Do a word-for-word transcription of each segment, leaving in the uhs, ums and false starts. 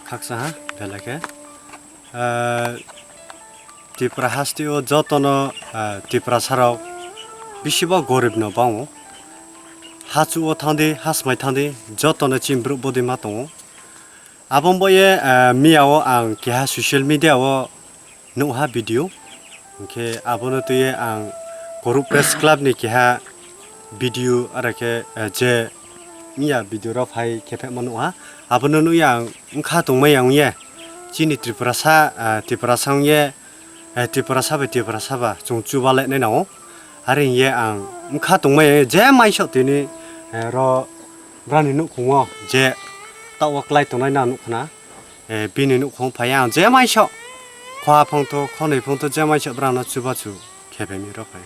Khaksa ha, belai khe. Ah, Tripura hasteo jotono, ah, Tiprasarok bisibo goribno bango. Hachuo thangdi, hasmai thangdi, jotono chini borok bodima tongo. Aboni boye, ah, miyao ang keha social media o nukha video. Hwnkhe abono twiwi ang Koruk Press Club ni keha video, aro khe, eh, je miya video rok phai khe phai ma nukha. Abono nukya ang wngkha tongmaya wngye. Chini Tripurasa, ah, Tiprasa wngye, eh, Tiprasa bai Tiprasa ba chwng chuba lainai nango. Are hwngye ang wngkha tongmaya je maisok tini, eh, ro brani nukhungo je taoh o klai tongnai na nukha na. Eh, bini nukhung phai ang je maisok. Khwa phangtho, khonwi phangtho je maisok brano chubachu khe phaimi rok phai.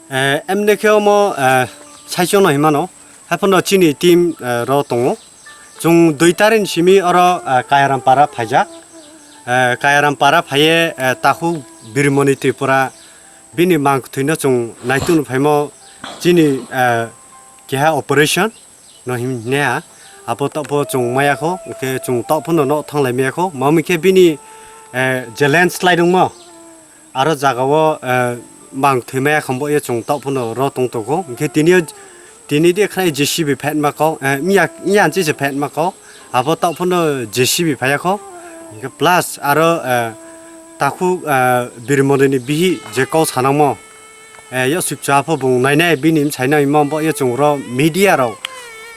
Eh, emne khe omo, eh, saichung no hinmano. Haiphano chini team, eh, ro tongo. Chwng dui tarin simi oro, eh, Kayaram para phaijak. Eh, Kayaram para phaiye, eh, takhuk Birmoni Tripura bini mangthwino chwng naitungno phaimo chini, eh, keha operation no him-, himya. Abo tokpho chwng maya kho, hwnkhe chwng tokphano no thanglai maya kho. Mamwi khe bini, eh, je landslide wngmo, aro jagao, eh, mang thwi maya khambo ye chwng tokphano ro tong tongkho. Hwnkhe tini, tini de khnai J C B phet ma kok, eh, miya, miya anchi se phet ma kok. Abo tokphano J C B phaiya kho. Hwnkhe plus aro, eh, takhuk, eh, Birmoni ni bihi je kok sanangmo, eh, yosik cha pho bung nainai bini bwsai no himma bo ye chwng ro media rok,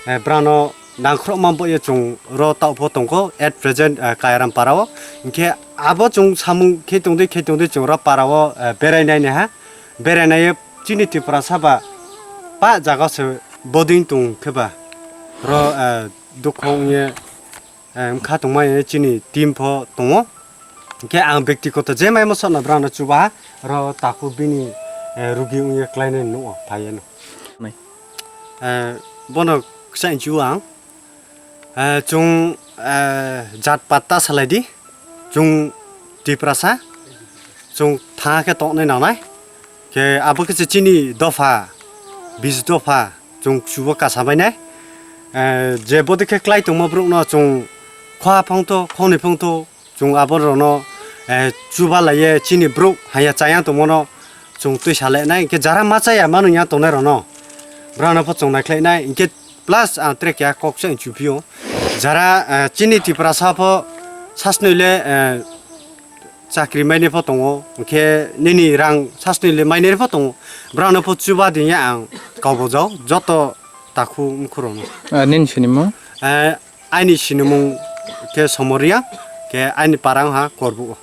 eh, brano nangkhrokma bo ye chwng ro taoh pho tongkho at present, eh, Kayaram para o. Hwnkhe abo chwng samung khe tongdi khe tongdi chwng ro para o, eh, berai nai ha. Berai nai chini Tiprasa ba pa jaga se boding tong khe ba ro, eh, dukho wngye. Eh, wngkha tongmani chini team pho tongo. Hwnkhe ang byaktigoto je mai mosokno brano chubaha, oro takhuk bini, eh, rugi wngya klainani nukgo, phaiya no. Nai. Eh, bono kisa inchu ang. Eh, chwng, eh, jat pat ta salai di. Chwng Tiprasa. Chwng thangha khe toknai nangnai. Khe abo khe se chini dopha, bis dopha. Chwng chubo kasa bainai. Eh, je bodi khe klai tongma borokno chwng khwa phangtho, khonwi phangtho, chwng aborokno, eh, chuba laiye chini borok haya chaya tongmano chwng twi salenai. Hwnkhe jara ma chaya manu ya tongnai rokno, borokno pho chwng naikhlainai. Hwnkhe plus ang tere keha kok chwng chuphio. Jara, eh, chini Tiprasa pho sasnwi le, eh, chakri mainai pho tongo, hwnkhe nini rang sasnwi le mainai pho tongo, borokno pho chuba diya ang kau bojao joto takhuk mukhukrokno. Ah, nini sinimung? Eh, aini sinimung khe Somoria, khe aini para wngkha Korbuk.